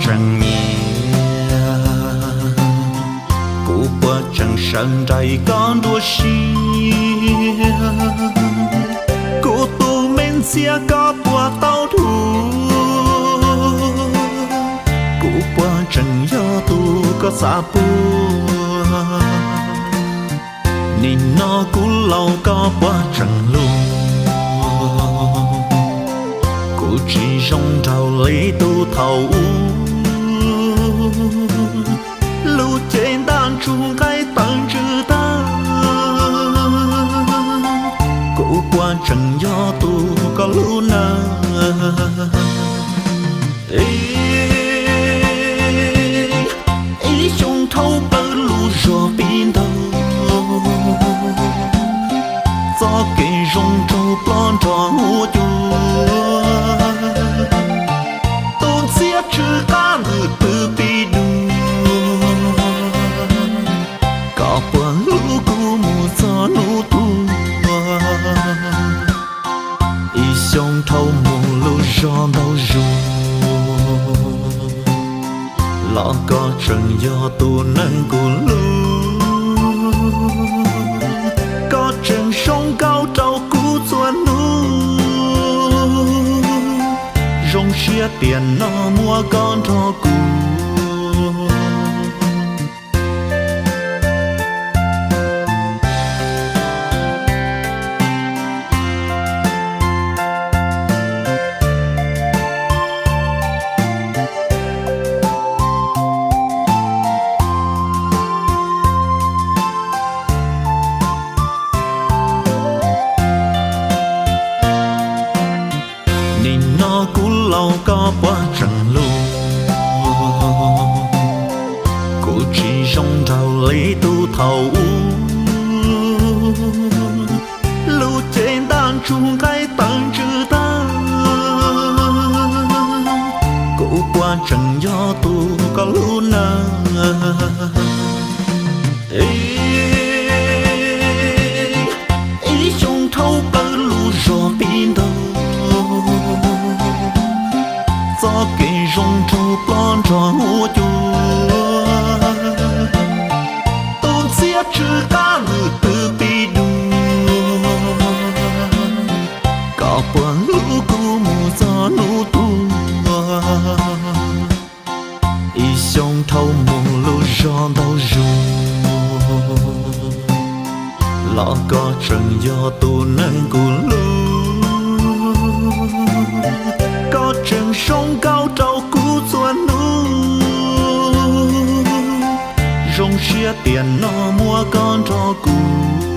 tseem nyiam, kuv puas tseem sawv nraim koj nruab siab? Kuv tus me ntxhiab koj puas tau dhuav? Kuv puas tseem yog tus koj xav puag? Nim no kuv laus koj puas tseem luag? Kuv tsis zoo nraug li tus thaum ub, lub cev ntaj ntsug nqaij tawv ntsws tag. Kuv puas tseem yog tus koj hlub na? Ib xyoo dhau plaws lub zog pib ntau, txoj kev zoo nraug ploj nrog huab cua. Tus ntxhiab tsw qab nws pw pib dua, koj puas hlub kuv mus txog hnub tuag? Ib xyoo dhau mus lub zog ntau zug, los koj tseem yog tus neeg kuv hlub. Koj tseem zoo nkauj rau kuv txhua hnub, zoo siab tiam no muaj koj nrog kuv. Nim no kuv laus koj puas tseem luag? Kuv tsis zoo nraug li tus thaum ub, lub cev ntaj ntsug nqaij tawv ntsws tag. Kuv puas tseem yog tus koj hlub na? Ib xyoo dhau plaws lub zog pib ntau, txoj kev zoo nraug ploj nrog huab cua. Tus ntxhiab tsw qab nws pw pib dua, koj puas hlub kuv mus txog hnub tuag? Ib xyoo dhau mus lub zog ntau zug, los koj tseem yog tus neeg kuv hlub. Koj tseem zoo nkauj rau kuv txhua hnub, zoo siab tiam no muaj koj nrog kuv.